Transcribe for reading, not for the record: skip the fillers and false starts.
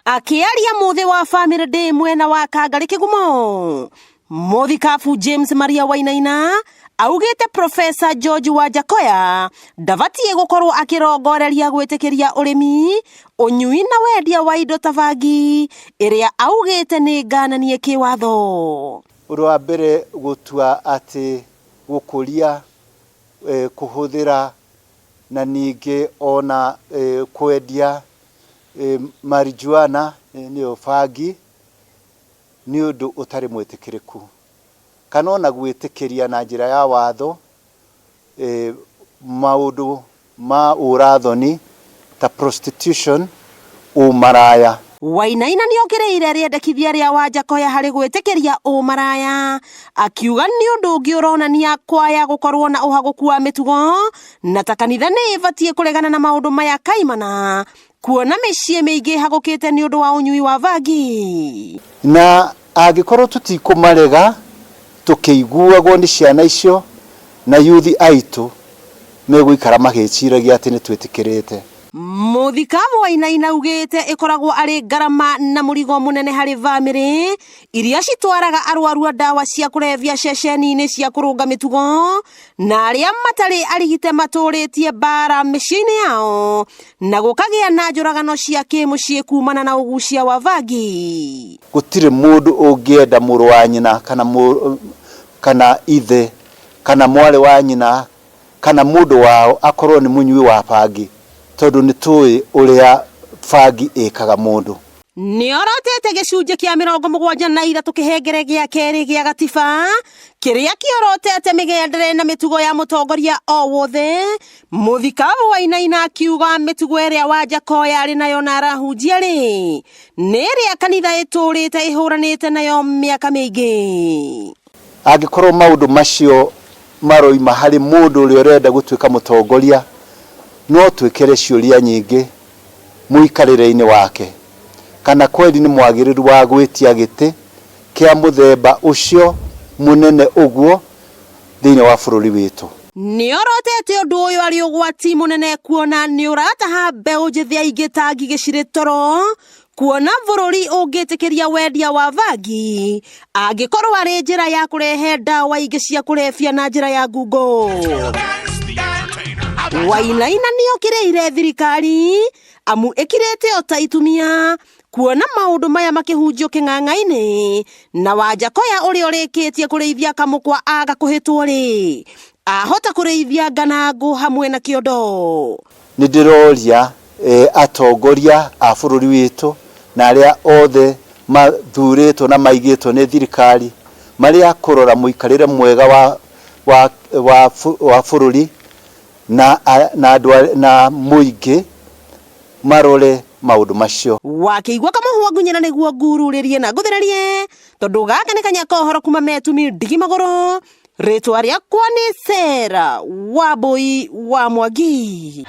Akĩaria mũthĩ wa Family Day mwena wa Kangarĩ Kĩgumo, Mũthikabu James Maria Wainaina augĩte Profesa George Wajackoyah ndabatiĩ gũkorwo akĩrongoreria gwĩtĩkĩria ũrĩmi, ũnyui na wendia wa indo ta bangi ĩrĩa augĩte nĩ ngananie kĩwatho. Ũndũ wa mbere gũtua atĩ gũkũria, kũhũthĩra na ningĩ ona kwendia marijuana nĩyo bangi nĩ ũndũ ũtarĩ mwĩtĩkĩrĩku, kana ona gwĩtĩkĩria na njĩra ya watho maũndũ ma ũrathoni ta prostitution, ũmaraya. Wainaina nĩokĩrĩire rĩendekithia rĩa Wajackoyah harĩ gwĩtĩkĩria ũmaraya, akiuga nĩ ũndũ ũngĩ ũronania kwaya gũkorwo na ũhagũku wa mĩtugo na ta kanitha nĩ ĩbatiĩ kũregana na maũndũ maya kaimana, kuona mĩciĩ mĩingĩ ĩhagũkĩte nĩ ũndũ wa ũnyui wa bangi. Na angĩkorwo tũtikũmarega tũkĩiguagwo nĩ ciana icio na yuthi aitũ megũikara magĩciragia atĩ nĩ twĩtĩkĩrĩte. Mũthikabu Wainaina augĩte ĩkoragwo arĩ ngarama na mũrigo mũnene harĩ bamĩrĩ iria citwaraga arwaru a ndawa cia kũrebia ceceni-inĩ cia kũrũnga mĩtugo na arĩa matarĩ arigite matũrĩtie mbara mĩciĩ-inĩ yao na gũkagĩa na njũragano cia kĩmũciĩ kumana na ũgucia wa bangi. Gũtirĩ mũndũ ũngĩenda mũrũ wa nyina kana ithe kana mwarĩ wa nyina kana mũndũ wao akorwo nĩ mũnyui wa bangi, tondũ nĩ tũĩ ũrĩa bangi ĩkaga mũndũ. Nĩorotete gĩcunjĩ kĩa 73 kĩhengere gĩa kerĩ gĩa gatiba kĩrĩa kĩorotete mĩgendere na mĩtugo ya mũtongoria o wothe. Mũthikabu Wainaina akiuga mĩtugo ĩrĩa Wajackoyah arĩ nayo na arahunjia rĩ nĩ ĩrĩa kanitha ĩtũrĩte ĩhũranĩte nayo mĩaka mĩingĩ. Angĩkorwo maũndũ macio maroima harĩ mũndũ ũrĩa ũrenda gũtuĩka mũtongoria, no twĩkĩre ciũria nyingĩ mũikarĩre-inĩ wake, kana kweli nĩ mwagĩrĩru wa gwĩtia gĩtĩ kĩa mũthemba ũcio mũnene ũguo thĩinĩ wa bũrũri witũ. Nĩorotete ũndũ ũyũ arĩ ũgwati mũnene kuona nĩ ũrataha mbeũ njĩthĩ aingĩ ta ngigĩ cirĩ toro, kuona bũrũri ũngĩtĩkĩria wendia wa bangi angĩkorwo arĩ njĩra ya kũrehe ndawa ingĩ cia kũrebia na njĩra ya ngungo. Wainaina nĩokĩrĩire thirikari amu ĩkirĩte o ta itumia kuona maũndũ maya makĩhunjio kĩng'ang'a-inĩ na Wajackoyah ũrĩa ũrĩkĩtie kũrĩithia kamũkwa aga kũhĩtwo rĩ ahota kũrĩithia nganangũ hamwe na kĩondo. Nĩ ndĩroria atongoria a bũrũri witũ na arĩa othe mathurĩtwo na maigĩtwo nĩ thirikari marĩa kũrora mũikarĩre mwega wa bũrũri na andũ na mũingĩ marore maũndũ macio. Wakĩigua kamũhwa ngunyĩra nĩguo ngururĩrie na ngũthererie tondũ gaka nĩ kanya ka ũhoro kuma metumi ndigi magũrũ. Rĩtwa rĩakwa nĩ Sarah Wambui wa Mwangi.